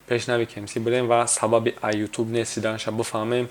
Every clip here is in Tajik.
Пеш Навик МС бирем ва сабаби ай Ютуб нест шиданаша бифаҳмем.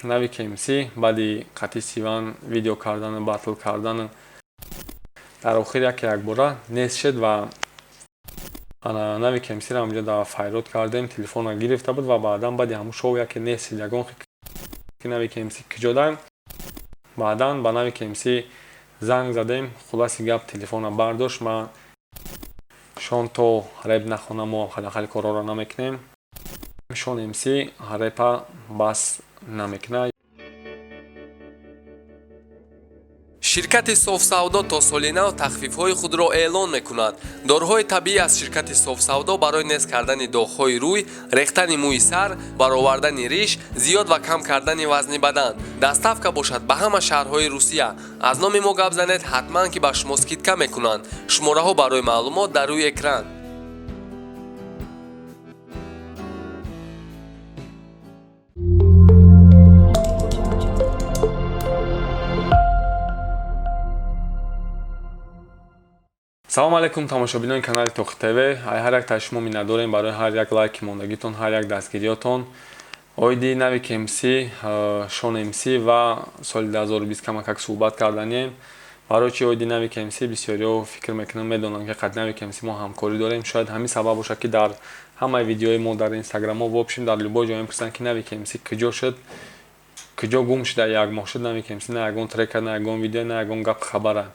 Навик МС баъди қатъи Сиван видео кардану батл кардану дар охир яке якбора нест шуд ва Навик МС-ро ҳаминҷо дар файрод кардем, телефонро гирифта буд ва баъдан баъди ҳамун шоу яке нест шуд. Ягон ки Навик МС куҷо даем? Баъдан ба Навик МС занг задем, хулоси гап телефонро бардошт. Ма Шон то реп нахонам, мо хали корҳоро намекунем. Шон МС репа бас намекунад. Ширкати Софсавдо то соли нав тахфифҳои худро эълон мекунад. Доруҳои табиӣ аз ширкати Софсавдо барои нест кардани доғҳои рӯй, рехтани мӯи сар, баровардани риш, зиёд ва кам кардани вазни бадан. Доставка бошад ба ҳама шаҳрҳои Русия. Аз номи мо гап занед, ҳатман ки ба шумо скидка мекунанд. Шумораҳо барои маълумот дар рӯи экран. Салом алейкум, тамошобинони канали Тоқи ТВ. Ай ҳар як таи шумо миннатдорем барои ҳар як лайки мондагитон, ҳар як дастгириётон. Оиди Навик МС, Шон МС ва соли 2020 камакак суҳбат карданием. Барои чи оиди Навик МС? Бисёриҳо фикр мекунанд, медонанд, ки қад Навик МС мо ҳамкорӣ дорем. Шояд ҳамин сабаб бошад, ки дар ҳамаи видеои мо дар инстаграмҳо, в общем, дар любой ҷо мепурсанд, ки Навик МС куҷо шуд, куҷо гум шуда, як моҳ шуд Навик МС на ягон трека, на ягон видео, на ягон гап хабара.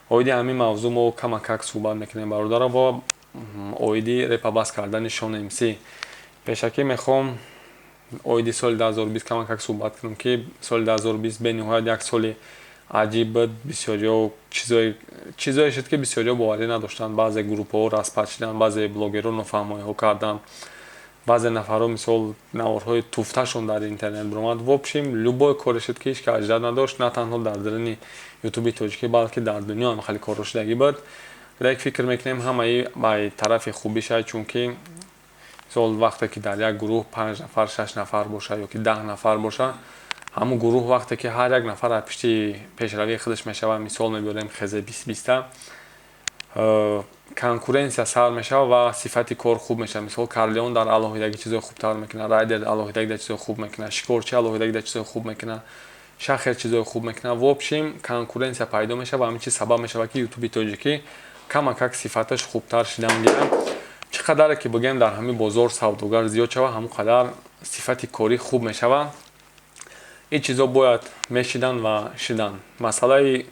Оиди ҳамин мавзӯъ мо камакак суҳбат мекунем, бародаро, ва оиди репа бас кардани Шон МС. Пешакӣ мехоҳам оиди соли 2020 камакак суҳбат кунам, ки соли 2020 бениҳоят як соли аҷиб буд. Бисёриҳо чизое шуд, ки бисёриҳо боварӣ надоштанд. Баъзе группаҳо распад шуданд, баъзе блогерҳо нофаҳмоиҳо карданд, баъзе нафарҳо, мисол, наворҳои туфташон дар интернет баромад. В общем, любой коре шуд, ки ҳеҷ кас аҷдад надошт. На танҳо дар даруни ютуби тоҷикӣ, балки дар дунё ҳам хеле корҳо шудагӣ буд. Лек фикр мекунем, ҳамаи ба тарафи хубиша, чунки мисол вақте ки дар як гурӯҳ панҷ нафар, шаш нафар боша ё ки 10 нафар боша, ҳамун гурӯҳ вақте ки ҳар як нафар аз пишти пешравии худаш мешавад, мисол мебиёрем хезе бист биста, конкуренсия сар мешавад ва сифати кор хуб мешавад. Мисол, Карлеон дар алоҳидагӣ чизои хубтар мекунад, Райдер алоҳидагӣ дар чизои хуб мекунад, Шикорчи алоҳидагӣ дар чизои хуб мекунад, Шахер чизои хуб мекунад. В общем, конкуренсия пайдо мешавад ва ҳамин чиз сабаб мешавад, ки ютуби тоҷикӣ камакак сифаташ хубтар шидан гирад. Чӣ қадаре ки бигӯем дар ҳамин бозор савдогар зиёд шавад, ҳамон қадар сифати корӣ хуб мешавад. Ин чизо бояд мешиданд ва шиданд. Масъалаи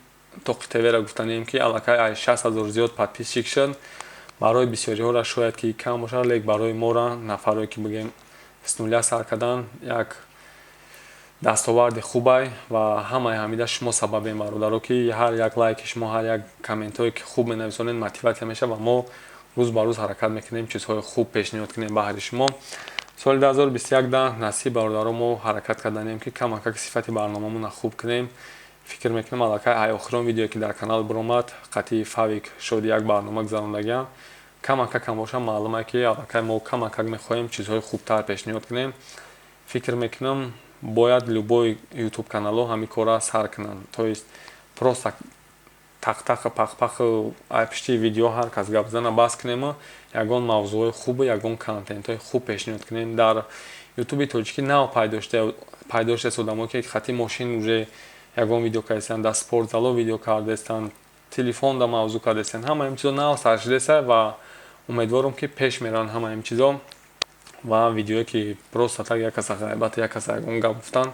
Тоқи ТВ-ро гуфтанем, ки аллакай ай 60 000 зиёд подписчик шуд. Барои бисёриҳоро шояд ки кам бошад, лек барои моро, нафарое ки бигӯем с нуля сар кардан, як дастоварди хубай. Ва ҳамаи ҳамида шумо сабабем, бародаро, ки ҳар як лайки шумо, ҳар як комментҳое ки хуб менависонед, мотиватсия мешавад ва мо рӯз ба рӯз ҳаракат мекунем чизҳои хуб пешниҳод кунем баҳри шумо. Соли 2021 да насиб, бародаро, мо ҳаракат карданем, ки камакак сифати барномамонро хуб кунем. Фикр мекунам, аллакай ай охирон видеое ки дар канал баромад, қатъи Фавик шоди як барнома гузарондагиам, камакакам бошам, маълуме ки аллакай мо камакак мехоҳем чизҳои хубтар пешниҳод кунем. Фикр мекунам, бояд любой ютуб каналҳо ҳамин корро сар кунанд, то есть просто тақтақу пақпақу ай пишти видео ҳар кас гап зана бас кунему ягон мавзӯъҳои хубу ягон контентҳои хуб пешниҳод кунем. Дар ютуби тоҷикӣ нав пайдо шудааст одамо, ки хати мошин уже ягон видео кардастанд, дар спортзало видео кардастанд, телефон да мавзӯъ кардастанд. Ҳама ин чизо нав сар шудааст ва умедворам, ки пеш мераванд ҳама ин чизо. Ва видеое ки просто так як каса ғайбат, як каса ягон гап гуфтан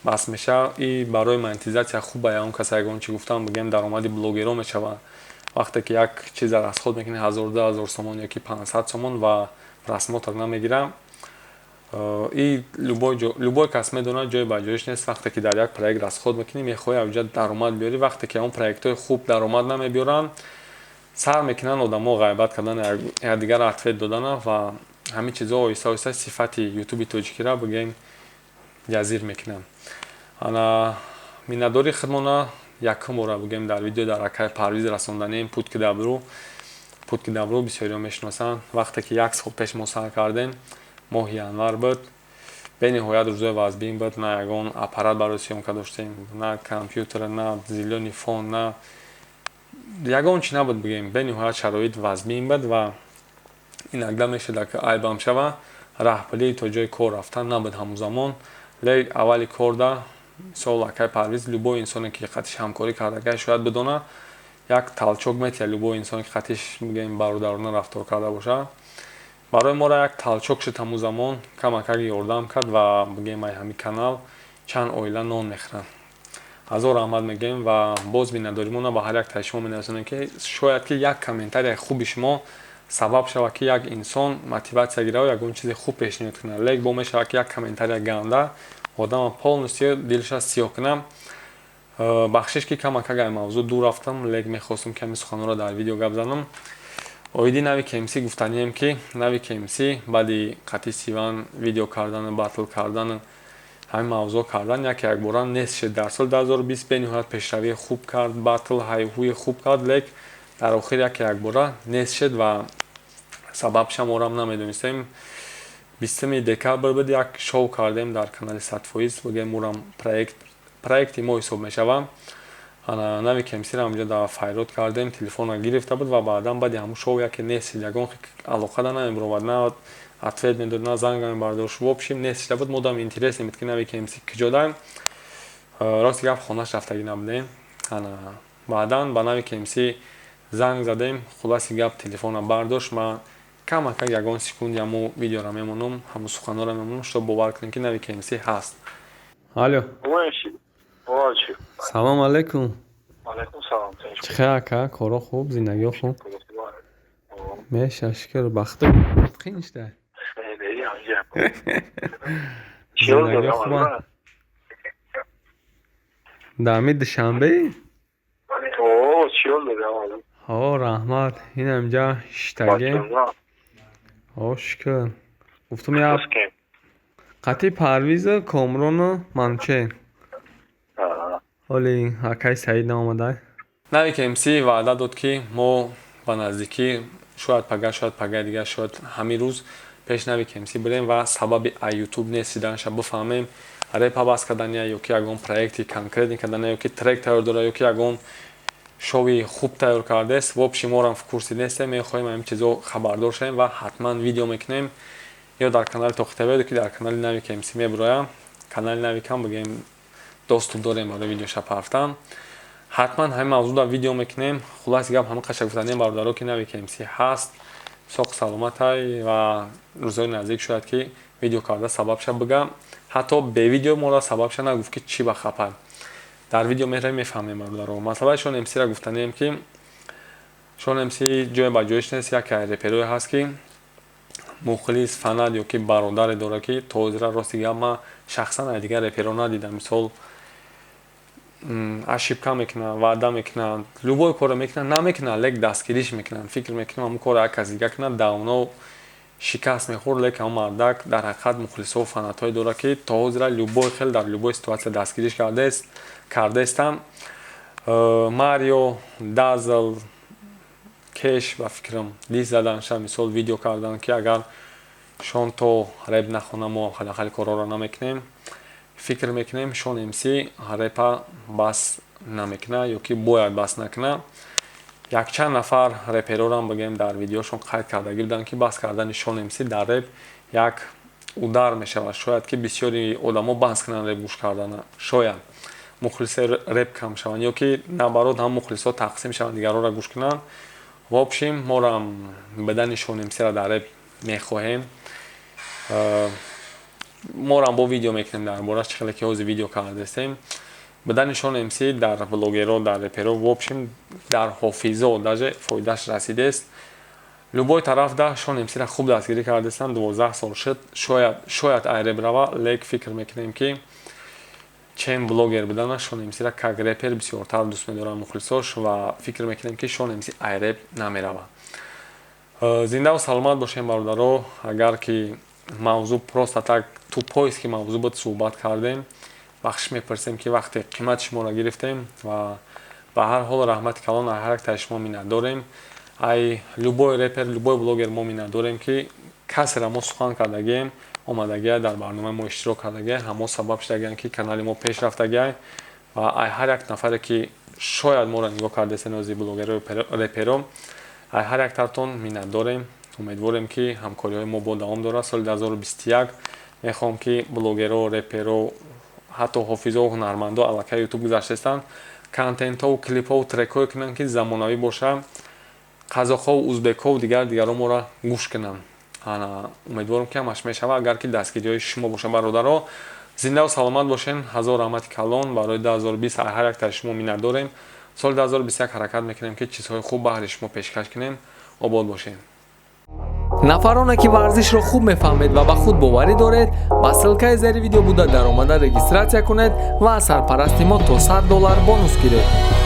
бас мешавад. И барои монетизатсия хуб, ягон каса ягон чӣ гуфтан, бигӯем, даромади блогерҳо мешавад. Вақте ки як чиза расход мекунӣ, 1000, 2000 сомон ё ки 500 сомон, ва просмотр намегирам, и любой кас медонад, ҷой ба ҷоиш нест. Вақте ки дар як проект расход мекунӣ, мехоҳӣ авҷа даромад биёрӣ. Вақте ки он проектҳои хуб даромад намебиёранд, сар мекунанд одамо ғайбат кардан, якдигарро ответ додана ва ҳамин чизо оҳиста оҳиста сифати ютуби тоҷикиро, бигӯем, язир мекунанд. Ана миннатдории худмона якум бора, бигӯем, дар видео дар акай Парвиз расонданем. Путки добру, Путки добру бисёриҳо мешиносанд. Вақте ки як сол пеш мо сар кардем, моҳи январ буд, бениҳоят рӯзои вазбин буд. На ягон аппарат барои съёмка доштем, на компютер, на зелёный фон, на ягон чи набуд. Бигӯем, бениҳоят шароит вазбин буд ва Иногда мешуда, ки айбам шава, раҳпулӣ то ҷои кор рафтан набуд ҳамон замон. Лек аввали корда, мисол, акай Парвиз, любой инсоне, ки қатиш ҳамкорӣ кардагай, шояд бидона, як толчок метиҳад. Любой инсоне, ки қатиш, бигӯем, бародарона рафтор карда бошад, барои моро як толчок шуд. Ҳамон замон камакак ёрдам кард ва, бигӯем, ай ҳамин канал чанд оила нон мехӯранд. Ҳазор раҳмат мегӯем ва боз миннатдоримона ба ҳар як таи шумо мерасонем, ки шояд ки як комментарияи хуби шумо сабаб шавад, ки як инсон мотиватсия гирад, ягон чизи хуб пешниҳод кунад. Лек бо мешавад, ки як комментария ганда одама полностью дилша сиёҳ кунад. Бахшиш, ки камакак ай мавзӯъ дур рафтам, лек мехостум ками суханҳоро дар видео гап занам. Оиди Нави КМС гуфтанием, ки Нави КМС баъди қатъи Сиван видео кардану батл кардану ҳамин мавзӯъ кардан яке якбора нест шуд. Дар соли 2020 бениҳоят пешравии хуб кард, батл ҳайҳӯи хуб кард, лек дар охир яке якбора нест шуд ва сабабша морам намедонистем. 20 декабр буд, як шоу кардем дар канали 100%, бигӯем, урам проекти мо ҳисоб мешавад. Нави КМСро ҳамҷо дар файрод кардем, телефонро гирифта буд ва баъдан баъди ҳамун шоу яке нест шуд. Ягон алоқа да намебаровад, на ответ медод, на занг мебардошт. В общем, нест шуда буд. Модам интересно буд, ки Нави КМС куҷо даем. Рости гап, хонаш рафтагӣ набудем. Баъдан ба Нави КМС занг задем. Хулоси гап, телефонро бардошт. Ма камакак ягон секунди ҳамун видеоро мемонам, ҳамун суханҳоро мемонам, чтоб бовар кунем, ки Нави КМС ҳаст. Алло, салом алейкум. Чӣ хел, ака? Коро хуб, зиндагиҳо хуб меша, шукр. Бахто қин шуда, зиндагиҳо хуба. Дар Душанбе? Ҳо, раҳмат, инамҷа шиштагем. Ҳо, шукр. Гуфтум, як қатъи Парвизу Комрону Манучер. Ҳоли акаи Саид наомада. Нави КМС ваъда дод, ки мо ба наздикӣ, шояд пага, шояд пагаи дигар, шояд ҳамин рӯз пеш Нави КМС бирем ва сабаби ай Ютуб нест шиданаша бифаҳмем. Репа бас кардания ё ки ягон проекти конкретный кардания, ё ки трек тайёр дора, ё ки ягон шоуи хуб тайёр кардааст. В общем, морам в курсе нестем. Мехоҳем ҳамин чизо хабардор шавем ва ҳатман видео мекунем, ё дар канали Тоқи ё ки дар канали Нави КМС мебироям. Канали Нави кам, бигӯем, доступ дорем барои видеоша пафтан. Ҳатман ҳамин мавзӯъда видео мекунем. Хулоси гап, ҳамин қаша гуфтанем, бародаро, ки Нави КМС ҳаст, соқ саломатай ва рӯзҳои наздик шояд ки видео карда сабабша бигам. Ҳатто бе видео моро сабабша нагуфт, ки чӣ ба хапар. Дар видео меравем, мефаҳмем, бародаро. Масъалаи Шон МСра гуфтанем, ки Шон МС ҷое ба ҷоиш нест. Яке аз реперое ҳаст, ки мухлис, фанат ё ки бародаре дорад, ки то ҳозира, рости гап, ман шахсан аз дигар реперо надидам. Мисол, ошибка мекунад, ваъда мекунад, любой корро мекунад, намекунад, лек дастгириш мекунанд. Фикр мекунам, ҳамун корро як кас дига кунад, давно шикаст мехӯрд. Лек ҳамун мардак дар ҳақиқат мухлисову фанатҳое дорад, ки то ҳозира любой хел дар любой ситуация дастгириш кардаистам. Марио, Дазл, Кеш, ба фикрам, дис заданша, мисол, видео кардан, ки агар Шон то реп нахона, мо хали корҳоро намекунем. Фикр мекунем, Шон МС репа бас намекунад ё ки бояд бас накунад. Якчанд нафар реперорам, бигӯем, дар видеошон қайд кардагӣ буданд, ки бас кардани Шон МС дар реп як удар мешавад. Шояд ки бисёри одамо бас кунанд реп гӯш кардана, шояд мухлиси реп кам шаванд ё ки, наоборот, ҳам мухлисҳо тақсим шаванд, дигарҳоро гӯш кунанд. В общем, морам бидани Шон МСра дар реп мехоҳем. Морам бо видео мекунем дар борааш, чӣ хеле ки ҳозир видео кардастем. Бидани Шон МС дар блогеро, дар реперо, в общем, дар ҳофизо даже фоидааш расидааст. Любой тараф да Шон МСра хуб дастгирӣ кардастанд. 12 сол шуд, шояд ай реп рава, лек фикр мекунем, ки чем блогер будана, Шон МСра как репер бисёртар дӯст медоранд мухлисош ва фикр мекунем, ки Шон МС ай реп намерава. Зиндаву саломат бошем, бародаро. Агар ки мавзӯъ просто так тупойский мавзӯъ буд, суҳбат кардем, бахшиш мепурсем, ки вақте қимати шуморо гирифтем. Ва ба ҳар ҳол, раҳмати калон ай ҳар яктаи шумо миннатдорем. Ай любой репер, любой блогер мо миннатдорем, ки касеро мо сухан кардагием, омадагия, дар барномаи мо иштирок кардагия, ҳамо сабаб шудагиянд, ки канали мо пеш рафтагиай. Ва ай ҳар як нафаре, ки шояд моро нигоҳ кардастен, ози блогеро, реперо, ай ҳар яктартон миннатдорем. Умедворем, ки ҳамкориҳои мо бо давом дорад. Соли 2021 мехоҳам, ки блогерро, реперо, ҳатто ҳофизову ҳунармандо аллакай Ютуб гузаштаистанд, контентҳову клипҳову трекҳое кунанд, ки замонавӣ бошад, қазоқҳову узбекҳову дигар дигарро моро гӯш кунанд. Умедворам, ки ҳамаш мешавад, агар ки дастгириҳои шумо бошад. Бародаро, зиндаву саломат бошен. Ҳазор раҳмати калон барои 2020, ҳар яктаи шумо миннат дорем. Соли 2021 ҳаракат мекунем, ки чизҳои хуб баҳри шумо пешкаш кунем. Обод бошед. Нафароне, ки варзишро хуб мефаҳмед ва ба худ боварӣ доред, ба ссылкаи зери видео буда даромада регистрация кунед ва аз сарпарасти мо то 100 доллар бонус гиред.